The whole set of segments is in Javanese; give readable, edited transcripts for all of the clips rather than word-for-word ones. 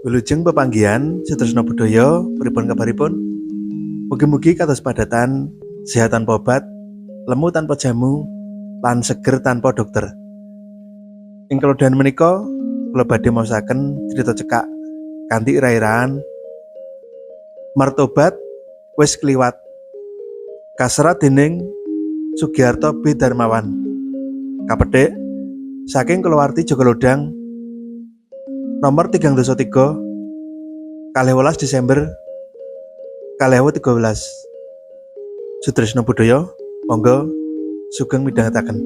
Wilujeng pepanggihan Sutresna Budaya, pripun kabaripun? Mugi-mugi kados padatan, sehat tanpa obat, lemu tanpa jamu, lan seger tanpa dokter. Ing kalodhan menika kula badhe maosaken crita cekak kanthi ira-iraan Martobat Wis Kliwat, kaserat dening Sugiarto B. Darmawan. Kapethik saking kulawarti Jogolodang nomor 303 12 Desember 2013. Sutresna Budaya, monggo sugeng midhangetaken.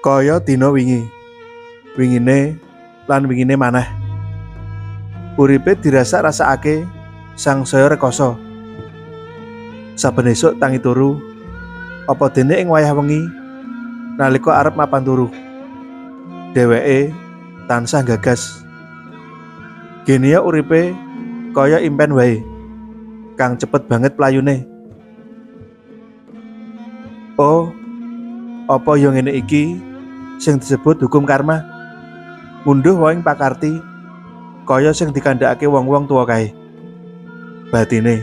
Kaya dina wingi, wingine lan wingine maneh. Uripe dirasak-rasakake sangsaya rekoso. Saben esuk tangi turu, apa dene ing wayah wengi nalika arep mapan turu, dheweke tansah gagas. Genia uripe kaya impen wae, kang cepet banget playune. Oh, apa ya ngene iki sing disebut hukum karma? Ngunduh wohing pakarti kaya sing dikandhakake wong-wong tuwa kae. Batine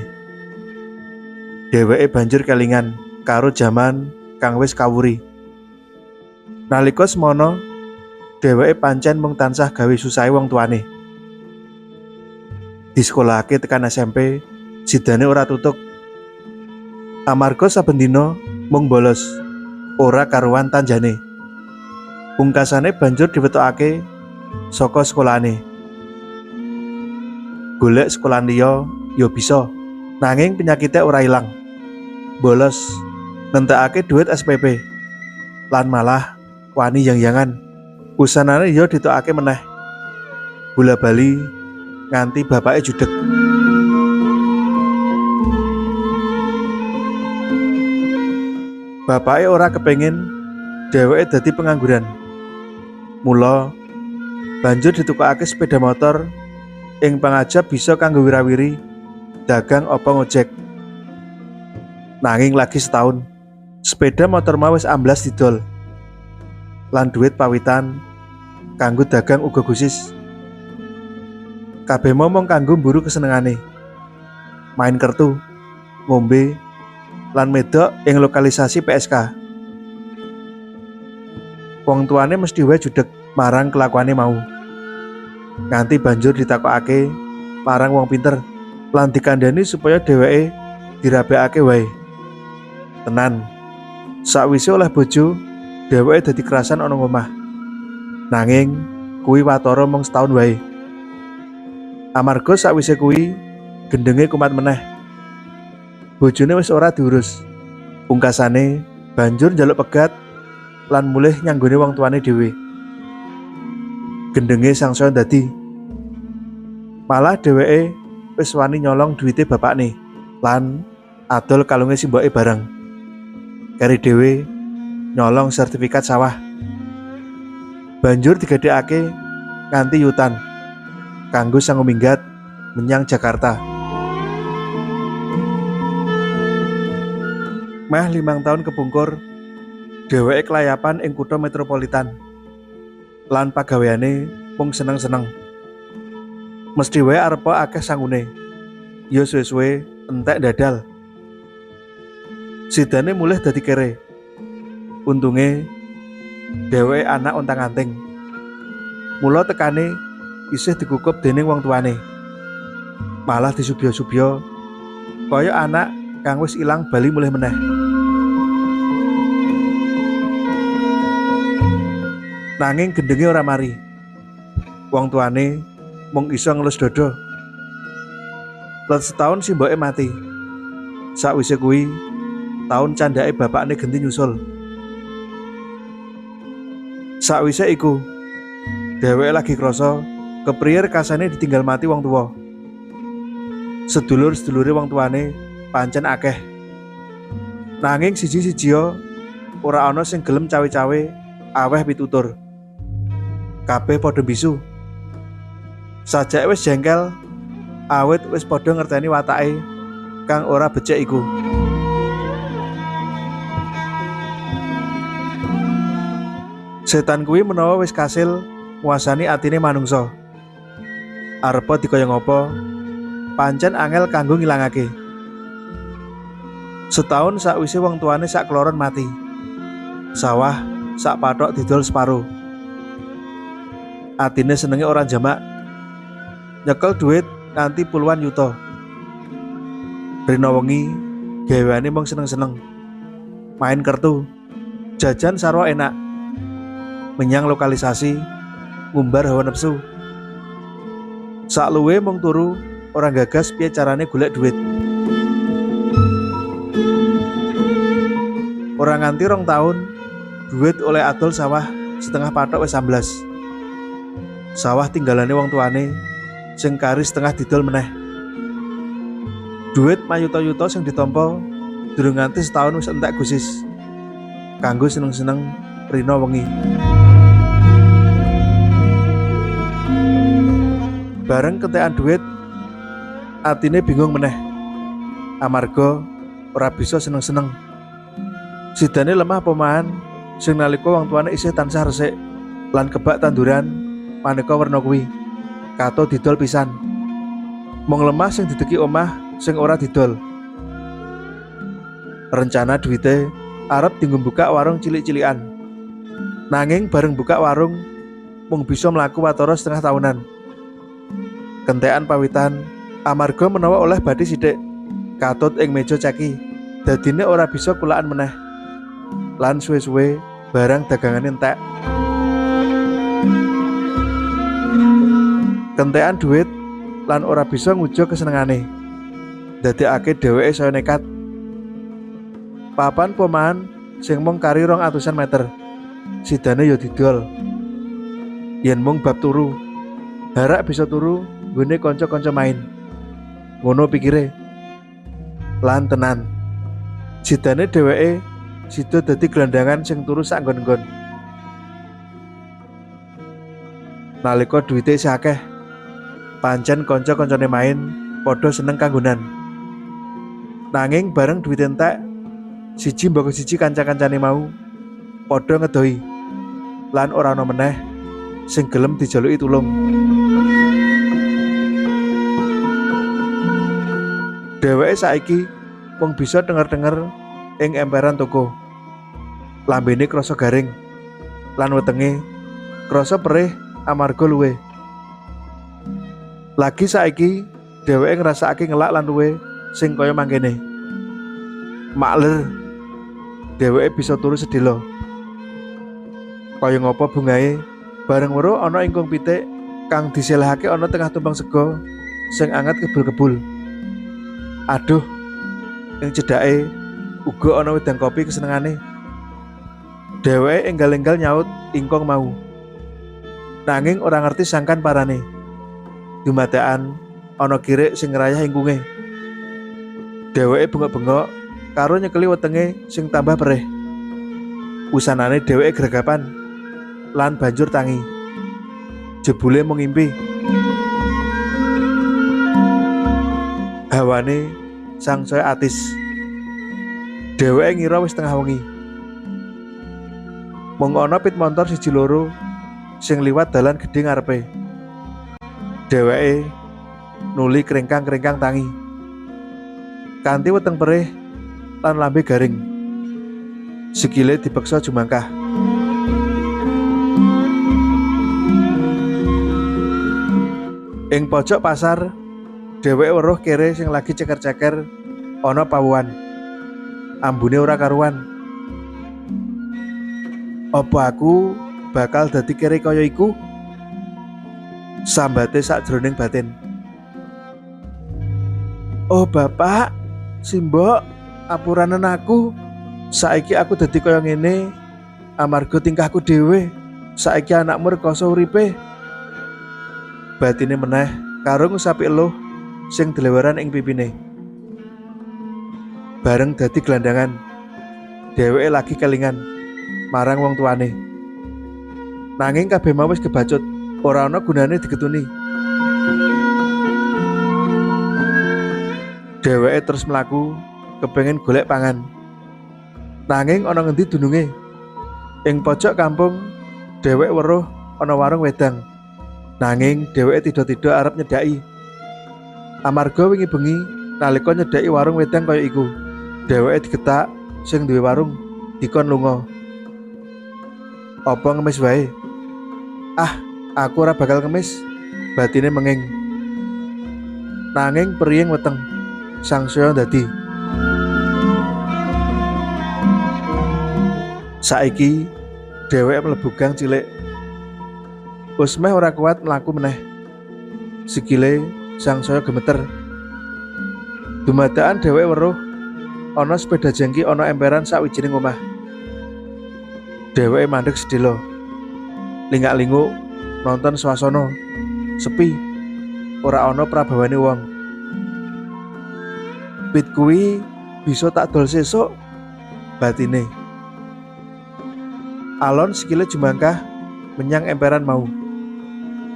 dheweke banjur kelingan karo jaman kang wis kawuri. Nalika semono dheweke pancen mung tansah gawe susahe wong tuane. Disekolahake tekan SMP, sidane ora tutuk. Amarga saben dina mung bolos, ora karuan tanjane. Pungkasane banjur diwetokake saka sekolahane. Golek sekolahan liya ya bisa, nanging penyakite ora ilang. Bolos, ngentekake dhuwit SPP, lan malah wani yang-yangan. Usanane ya ditokake meneh. Bola-bali nganti bapake judeg. Bapake ora kepengin dheweke dadi pengangguran. Mula banjur ditukokake sepeda motor ing pangajab bisa kanggo wirawiri dagang apa ngojek. Nanging lagi setahun, sepeda motor mau wis amblas didol. Lan duit pawitan kanggo dagang uga gusis. Kabeh momong kanggo mburu kesenengane. Main kertu, ngombe, lan medok ing lokalisasi PSK. Wong tuane mesti wae judeg marang kelakuane mau. Nganti banjur ditakokake marang wong pinter lan dikandhani supaya dheweke dirabekake wae. Tenan, sakwise oleh bojo, dheweke dadi kerasan ana ngomah. Nanging kuwi watara mung setahun wae. Amarga sakwise kuwi gendenge kumat meneh. Bojone wis ora diurus. Pungkasane banjur njaluk pegat lan mulih nyanggone wong tuane dhewe. Gendenge sangsaya dadi. Malah dheweke wis wani nyolong duwite bapakne lan adol kalunge simboke bareng. Keri dhewe nyolong sertifikat sawah. Banjur digadhekake nganti yutan kanggo sangu minggat menyang Jakarta. Meh 5 tahun kepungkur, dheweke kelayapan ing kutha metropolitan. Lan pagaweane mung seneng-seneng. Mesti wae arepa akeh sangune. Ya suwe-suwe entek dadal. Sidane mulih dadi kere. Untunge dheweke anak ontang-anting. Mula tekane isih dikukup dening wong tuane. Malah disubya-subya kaya anak kang wis ilang bali mulih meneh. Nanging gendenge ora mari. Wong tuane mung iso ngelus dada. Let setahun simboke mati. Sakwise kuwi, taun candhake bapakne genti nyusul. Sakwise iku, dheweke lagi krasa kepriye rekasane ditinggal mati wong tuwa. Sedulur-sedulure wong tuane pancen akeh. Nanging siji-sijia Ora ana sing gelem cawe-cawe aweh pitutur. Kabeh padha bisu. Sajake wis jengkel, awit wis padha ngerteni watake kang ora becik iku. Setan kuwi menawa wis kasil nguasani atine manungsa. Arepa dikaya ngapa, pancen angel kanggo ngilangake. Setahun sakwise wong tuane sak kloron mati. Sawah sak pathok didol separo. Atine senenge ora jamak. Nyekel duit nganti puluhan yuta. Rina wengi gaweane mung seneng-seneng. Main kertu, jajan sarwa enak. Menyang lokalisasi, ngumbar hawa nepsu. Sakluwe mung turu, ora gagas piye carane golek duit. Ora nganti 2 tahun, duit oleh adol sawah setengah pathok wis amblas. Sawah tinggalane wong tuane sing kari setengah didol meneh. Duit mayuta-yuta sing ditampa durung nganti setahun wis entek gusis. Kanggo seneng-seneng rina wengi. Bareng kentekan duit, atine bingung meneh. Amarga ora bisa seneng-seneng. Sidane lemah pomahan sing nalika wong tuane isih tansah resik lan kebak tanduran maneka werna kuwi. Kato didol pisan. Mung lemah sing dideki omah sing ora didol. Rencana duwite arep dienggo buka warung cilik-cilikan. Nanging bareng buka warung mung bisa mlaku watara setengah tahunan. Kentekan pawitan amarga menawa oleh bathi sithik katut ing meja ceki. Dadine ora bisa kulakan meneh. Lan suwe-suwe barang dagangane entek. Kentekan duit lan ora bisa ngujo kesenengane. Dadekake dheweke saya nekat. Papan pomahan sing mung kari 200-an meter. Sidane ya didol. Yen mung bab turu, harak bisa turu nggone kanca-kanca main. Ngono pikire. Lan tenan. Sidane dheweke sida dadi gelandangan sing turu sak nggon-nggon. Nalika duwite isih akeh, pancen kanca-kancane main padha seneng kanggonan. Nanging bareng duwite entek, siji mbaka siji kanca-kancane mau padha ngedohi lan ora ana meneh sing gelem dijaluki tulung. Dheweke saiki mung bisa denger-denger ing emperan toko. Lambene krasa garing lan wetenge krasa perih amarga luwe. Lagi saiki dheweke ngrasakake ngelak lan luwe sing kaya mangkene. Makler, dheweke bisa turu sedhela. Kaya ngapa bungahe bareng weruh ana ingkung pitik kang diselehake ana tengah tumpeng sega sing anget kebul-kebul. Aduh, ing cedhake uga ana wedang kopi kesenengane. Dheweke enggal-enggal nyaut ingkung mau. Nanging ora ngerti sangkan parane. Dumadakan ana kirik sing ngrayah ingkunge. Dheweke bengok-bengok karo nyekeli wetenge sing tambah perih. Wusanane dheweke gregapan lan banjur tangi. Jebule mung ngimpi. Hawane sangsaya atis. Dheweke ngira wis tengah wengi. Mung ana pit montor siji loro sing liwat dalan gedhe ngarepe. Dheweke nuli kringkang-kringkang tangi. Kanthi weteng perih lan lambe garing. Sikile dipeksa jumangkah. Ing pojok pasar, dheweke weruh kere sing lagi ceker-ceker ana pawuhan. Ambune ora karuan. Apa aku bakal dadi kere kaya iku? Sambate sakjroning batin. Oh bapak, simbok, apuranen aku. Saiki aku dadi kaya ngene amarga tingkahku dhewe. Saiki anakmu rekoso uripe. Batine meneh karo ngusapi eluh sing deleweran ing pipine. Bareng dadi gelandangan. Dheweke lagi kelingan marang wong tuane. Nanging kabeh mau wis kebacut, ora ana gunane digetuni. Dheweke terus mlaku kepengin golek pangan. Nanging ana ngendi dununge? Ing pojok kampung dheweke weruh ana warung wedang. Nanging dheweke tido-tido arep nyedhaki. Amarga wingi bengi nalika nyedhaki warung wedang kaya iku, dheweke digetak sing duwe warung dikon lunga. Apa ngemis wae? Ah, aku ora bakal ngemis, batine menging. Nanging priying weteng sangsaya dadi. Saiki dheweke mlebu gang cilik. Wis meh ora kuat mlaku meneh. Sikile sangsaya gemeter. Dumadakan dheweke weruh ana sepeda jengki ana emperan sawijining omah. Dheweke mandeg sedhela. Lingak-linguk nonton swasana. Sepi. Ora ana prabawane wong. Pit kuwi bisa tak dol sesuk, batine. Alon sikile jumangkah menyang emperan mau.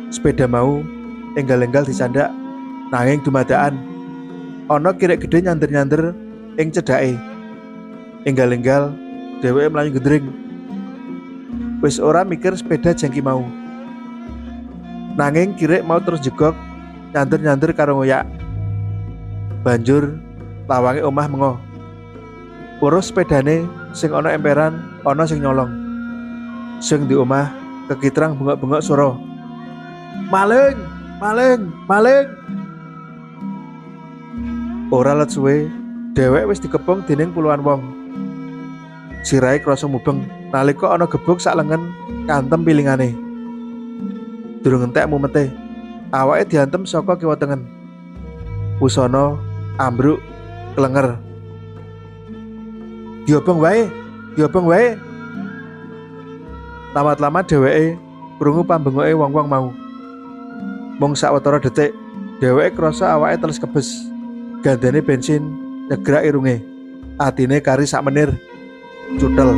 Sepeda mau enggal-enggal dicandak, nanging dumadakan ana kirik gedhe nyander-nyander ing cedhake. Enggal-enggal dheweke mlayu gendring. Wis ora mikir sepeda jengki mau. Nanging kirik mau terus jegog nyander-nyander karo ngoyak. Banjur lawange omah mengo. Weruh sepedane sing ana emperan ana sing nyolong. Sing di omah kekitrang bengok-bengok swara. Maling, maling, maling. Ora let suwe, dheweke wis dikepung dening puluhan wong. Sirahe krasa mubeng nalika ana gebuk sak lengen kantem pilingane. Durung entek mumete, awake diantem saka kiwa tengen. Wusana ambruk klenger. Diobong wae, diobong wae. Lamat-lamat dheweke krungu pambengoke wong-wong mau. Mung sawetara detik, dheweke krasa awake teles kebes. Gandane bensin nyegrak irunge. Atine kari sak menir. Cutel.